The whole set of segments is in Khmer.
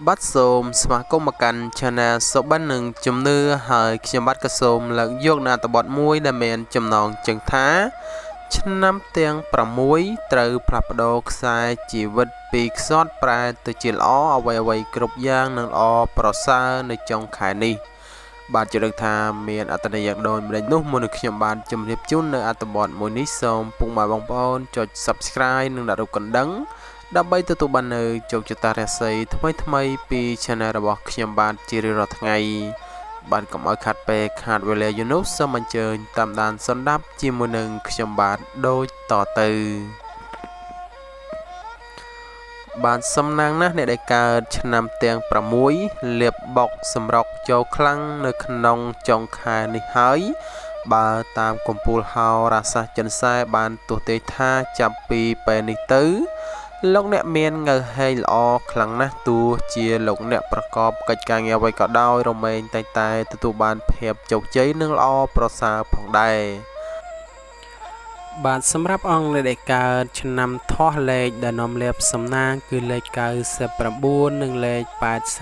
បាទសូមស្វាគមន៍មកកាន់ Channel សុបិននិងជំនឿហើយខ្ញុំបាទក៏សូមលើកយកនៅអត្ថបទមួយដែលមានចំណងជើងថាឆ្នាំទាំង6ត្រូវផ្លាស់ប្ដូរខ្សែជីវិតពីខ្សត់ប្រែទៅជាល្អអ្វីៗគ្រប់យ៉ាងនឹងល្អប្រសើរនៅចុងខែនេះបាទជម្រាបថាមានអត្ថន័យយ៉ាងដូចម្តេចនោះមុននឹងខ្ញុំបាទជម្រាបជូននៅអត្ថបទមួយនេះសូមពុកម៉ែបងប្អូនចុច Subscribe និងដាក់រូបកណ្ដឹងដើម្បីទទួលបាននៅជោគជតារាសីថ្មីៗពី Channel របស់ខ្ញុំបាទជារៀងរាល់ថ្ងៃបាទកុំឲ្យខាត់ពេលខាតវេលាយូរនោះសូមអញ្ជើញតាមដានស្ដាប់ជាមួយនឹងខ្ញុំបាទដូចតទៅបាទសំណាងណាស់អ្នកដែលកើតឆ្នាំទាំង6លាបបុកសម្រុកចូលខ្លាំងនៅក្នុងចុងខែនេះហើយបើតាមកំពូលហោរាសាស្ត្រចិនសែបានទស្សន៍ទាយថាចាប់ពីពេលនេះទៅលោកអ្នកមានងើហែងល្អខ្លាំងណាស់ទោះជាលោកអ្នកប្រកបកិច្ចការងារអ្វីក៏ដោយរមែងតែងតែទទួលបានភាពជោគជ័យនិងល្អប្រសើរផងដែរបាទសម្រាប់អង្គអ្នកដែលកើតឆ្នាំធាស់លេខដែលនាំលាភសំណាងគឺលេខ99និងលេខ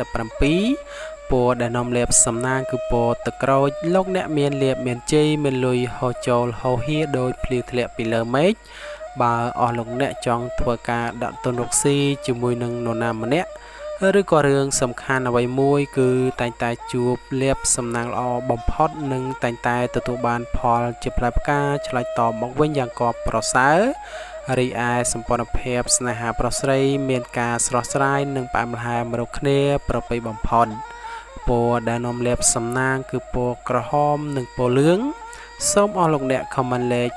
87ពណ៌ដែលនាំលាភសំណាងគឺពណ៌ទឹកក្រូចលោកអ្នកមានលាភមានជ័យមានលុយហូរចូលហូរហៀដោយភ្លៀងធ្លាក់ពីលើមេឃបើអស់លោកអ្នកចង់ធ្វើការដាក់ទុនរកស៊ីជាមួយនឹងនរណាម្នាក់ឬក៏រឿងសំខាន់អ្វីមួយគឺតែងតែជួបលាភសំណាងល្អបំផុតនិងតែងតែទទួលបានផលជាផ្លែផ្កាឆ្លើយតបមកវិញយ៉ាងកប់ប្រសើររីឯសម្ព័ន្ធភាពស្នេហាប្រុសស្រីមានការស្រស់ស្រាយនិងផ្អែមល្ហែមរកគ្នាប្រពៃបំផុតពណ៌ដែលនាំលាភសំណាងគឺពណ៌ក្រហមនិងពណ៌លឿងសូមអស់លោកអ្នកខមមិនលេខ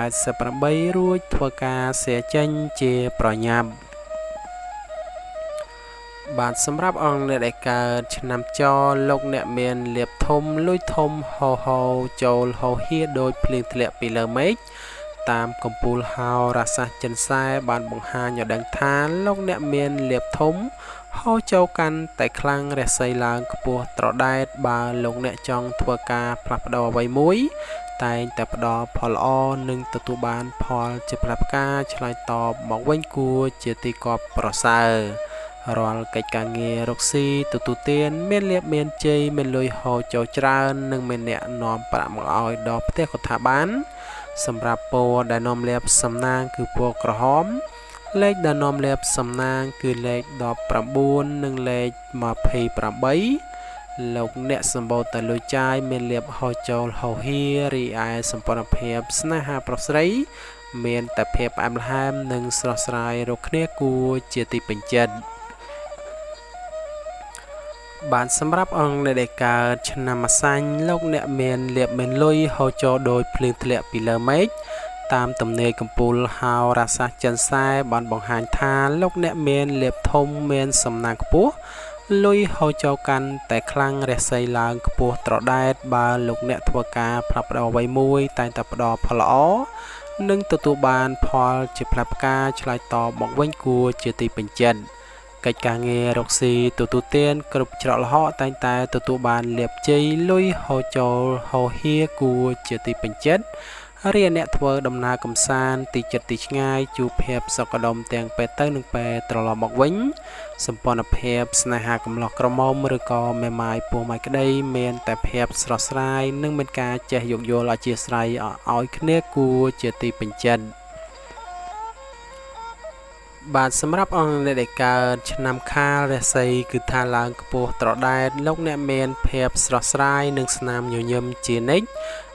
888រួចធ្វើការ share ចេញជាប្រញាប់បាទសម្រាប់អង្គអ្នកដែលកើតឆ្នាំចលោកអ្នកមានលាភធំលុយធំហោហោចូលហោហៀដោយភ្លៀងធ្លាក់ពីលើមេឃតាមកំពូលហោរាសាស្ត្រចិនសែបានបង្ហាញឲ្យដឹងថាលោកអ្នកមានលាភធំហូរចូលកាន់តែខ្លាំងរស័យឡើងខ្ពស់ត្រដែតបើលោកអ្នកចង់ធ្វើការផ្លាស់ប្ដូរអ្វីមួយតែងតែផ្ដល់ផលល្អនិងទទួលបានផលជាផ្លែផ្កាឆ្លើយតបមកវិញគួរជាទីកប់ប្រសើររាល់កិច្ចការងាររកស៊ីទទួលទានមានលាភមានជ័យមានលុយហូរចូលច្រើននិងមានអ្នកនាំប្រាក់មកឲ្យដល់ផ្ទះក៏ថាបានសម្រាប់ពណ៌ដែលនាំលាភសំណាងគឺពណ៌ក្រហមលេខដែលនាំលាភសំណាងគឺលេខ19និងលេខ28លោកអ្នកសម្បូរតែលុយចាយមានលាភហូរចូលហូរហៀរីឯសម្ព័ន្ធភាពស្នេហាប្រុសស្រីមានតែភាពផ្អែមល្ហែមនិងស្រស់ស្រាយរកគ្នាគួរជាទីពេញចិត្តបាទសម្រាប់អង្គអ្នកដែលកើតឆ្នាំម្សាញ់លោកអ្នកមានលាភមានលុយហូរចូលដោយភ្លៀងធ្លាក់ពីលើមេឃតាមទំនាយកំពូលហោរាសាស្ត្រចិនសែបានបង្ហាញថាលោកអ្នកមានលាភធំមានសំណាងខ្ពស់លុយហូរចូលកាន់តែខ្លាំងរស័យឡើងខ្ពស់ត្រដែតបើលោកអ្នកធ្វើការផ្លាស់ប្ដូរអ្វីមួយតែងតែផ្ដល់ផលល្អនិងទទួលបានផលជាផ្លែផ្កាឆ្លើយតបមកវិញគួរជាទីពេញចិត្តកិច្ចការងាររកស៊ីទទួលទានគ្រប់ច្រកល្ហកតែងតែទទួលបានលាភជ័យលុយហូរចូលហូរហៀគួរជាទីពេញចិត្តរីឯអ្នកធ្វើដំណើរកម្សាន្តទីជិតទីឆ្ងាយជួបភាពសុខដុមទាំងពេលទៅនិងពេលត្រឡប់មកវិញសម្ព័ន្ធភាពស្នេហាកំឡោះក្រមុំឬក៏មេម៉ាយពោះម៉ាយក្តីមានតែភាពស្រស់ស្រាយនិងមានការចេះយោគយល់អធ្យាស្រ័យឲ្យគ្នាគួរជាទីពេញចិត្តបាទសម្រាប់អង្គអ្នកដែលកើតឆ្នាំខាលរាសីគឺថាឡើងខ្ពស់ត្រដែតលោកអ្នកមានភាពស្រស់ស្រាយនិងស្នាមញញឹមជានិច្ច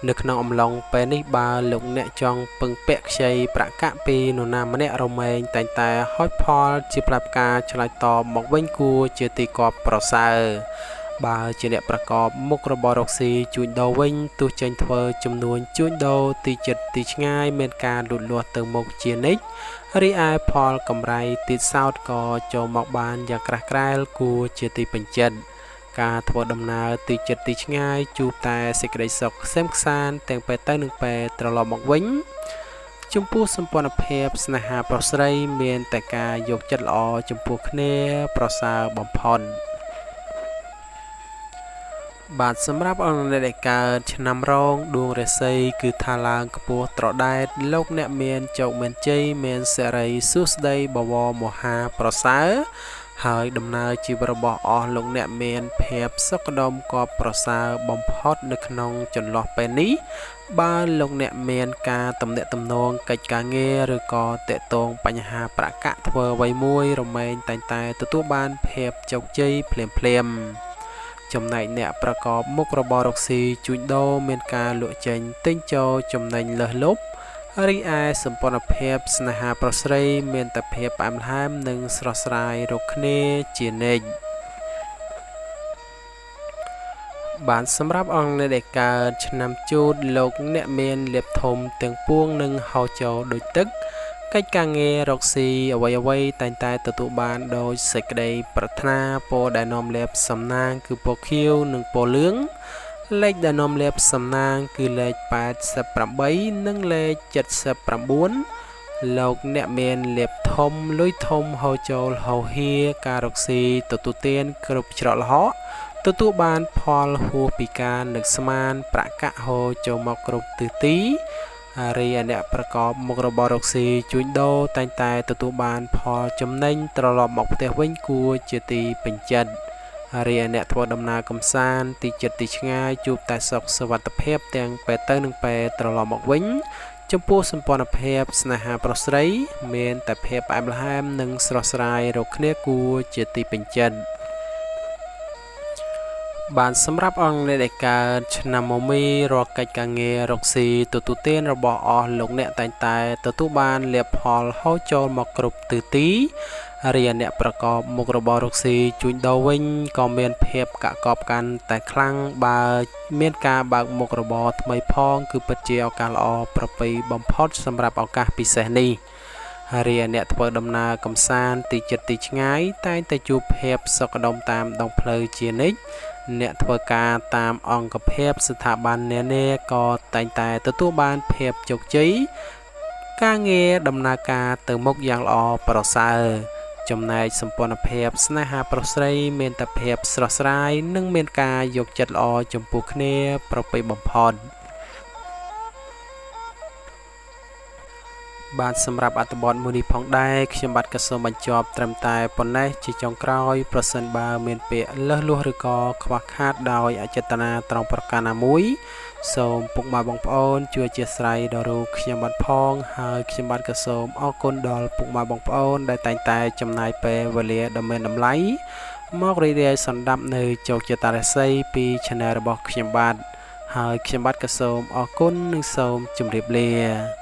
នៅក្នុងអំឡុងពេលនេះបើលោកអ្នកចង់ពឹងពាក់ខ្ចីប្រាក់កាក់ពីនរណាម្នាក់រមែងតែងតែហុចផលជាផ្លែផ្កាឆ្លើយតបមកវិញគួរជាទីកប់ប្រសើរបើជាអ្នកប្រកបមុខរបររកស៊ីជួញដូរវិញទោះចេញធ្វើចំនួនជួញដូរទីជិតទីឆ្ងាយមានការលូតលាស់ទៅមុខជានិច្ចរីឯផលកម្រៃទៀតសោតក៏ចូលមកបានយ៉ាងក្រាស់ក្រែលគួរជាទីពេញចិត្តការធ្វើដំណើរទីជិតទីឆ្ងាយជួបតែសេចក្តីសុខក្សេមក្សាន្តទាំងពេលទៅនិងពេលត្រឡប់មកវិញចំពោះសម្ព័ន្ធភាពស្នេហាប្រុសស្រីមានតែការយកចិត្តល្អចំពោះគ្នាប្រសើរបំផុតបាទសម្រាប់អង្គអ្នកដែលកើតឆ្នាំរោងដួងរាសីគឺថាឡើងខ្ពស់ត្រដែតលោកអ្នកមានជោគមានជ័យមានសិរីសួស្តីបវរមហាប្រសើរ ហើយដំណើរជីវិតរបស់អស់លោកអ្នកមានភាពសុខដុមក៏ប្រសើរបំផុតនៅក្នុងចន្លោះពេលនេះបើលោកអ្នកមានការទំនាក់ទំនងកិច្ចការងារឬក៏ទាក់ទងបញ្ហាប្រាក់កាក់ធ្វើអ្វីមួយរមែងតែងតែទទួលបានភាពជោគជ័យភ្លាមៗចំណែកអ្នកប្រកបមុខរបររកស៊ីជួញដូរមានការលក់ចេញទិញចូលចំណេញលើសលប់រីឯសម្ព័ន្ធភាពស្នេហាប្រុសស្រីមានតែភាពផ្អែមល្ហែមនិងស្រស់ស្រាយរកគ្នាជានិច្ចបាទសម្រាប់អង្គអ្នកដែលកើតឆ្នាំជូតលោកអ្នកមានលៀបធំទាំងពួងនិងហោចោដូចទឹកកិច្ចការងាររកស៊ីអ្វីៗតែងតែទទួលបានដោយសេចក្តីប្រាថ្នាពណ៌ដែលនាំលាភសំណាងគឺពណ៌ខៀវនិងពណ៌លឿងលេខដែលនាំលាភសំណាងគឺលេខ88និងលេខ79លោកអ្នកមានលាភធំលុយធំហូរចូលហូរហៀការរកស៊ីទទួលទានគ្រប់ច្រកល្ហកទទួលបានផលហួសពីការនឹកស្មានប្រាក់កាក់ហូរចូលមកគ្រប់ទិសទីរីឯអ្នកប្រកបមុខរបររកស៊ីជួញដូរតែងតែទទួលបានផលចំណេញត្រឡប់មកផ្ទះវិញគួរជាទីពេញចិត្តរីឯអ្នកធ្វើដំណើរកម្សាន្តទីជិតទីឆ្ងាយជួបតែសុខសុវត្ថិភាពទាំងពេលទៅនិងពេលត្រឡប់មកវិញចំពោះសម្ព័ន្ធភាពស្នេហាប្រុសស្រីមានតែភាពផ្អែមល្ហែមនិងស្រស់ស្រាយរកគ្នាគួរជាទីពេញចិត្តបាទសម្រាប់អង្គអ្នកដែលកើតឆ្នាំមមីរាល់កិច្ចការងាររកស៊ីទទួលទានរបស់អស់លោកអ្នកតែងតែទទួលបានលាភផលហូរចូលមកគ្រប់ទិសទីរីឯអ្នកប្រកបមុខរបររកស៊ីជួញដូរវិញក៏មានភាពកាក់កបកាន់តែខ្លាំងបើមានការបើកមុខរបរថ្មីផងគឺពិតជាឱកាសល្អប្រពៃបំផុតសម្រាប់ឱកាសពិសេសនេះរីឯអ្នកធ្វើដំណើរកម្សាន្តទីជិតទីឆ្ងាយតែងតែជួបភាពសុខដុមតាមដងផ្លូវជានិច្ចអ្នកធ្វើការតាមអង្គភាពស្ថាប័ននានាក៏តែងតែទទួលបានភាពជោគជ័យការងារដំណើរការទៅមុខយ៉ាងល្អប្រសើរចំណែកសម្ព័ន្ធភាពស្នេហាប្រុសស្រីមានតែភាពស្រស់ស្រាយនិងមានការយកចិត្តល្អចំពោះគ្នាប្រពៃបំផុតបាទសម្រាប់អត្ថបទមួយនេះផងដែរខ្ញុំបាទក៏សូមបញ្ចប់ត្រឹមតែប៉ុណ្ណេះជាចុងក្រោយប្រសិនបើមានពាក្យលើសលួសឬក៏ខ្វះខាតដោយអចេតនាត្រង់ប្រការណាមួយសូមពុកម៉ែបងប្អូនជួយអធ្យាស្រ័យដល់រូបខ្ញុំបាទផងហើយខ្ញុំបាទក៏សូមអរគុណដល់ពុកម៉ែបងប្អូនដែលតែងតែចំណាយពេលវេលាដ៏មានតម្លៃមករីករាយសន្តាប់នៅជោគជតារាសីពី Channel របស់ខ្ញុំបាទហើយខ្ញុំបាទក៏សូមអរគុណនិងសូមជម្រាបលា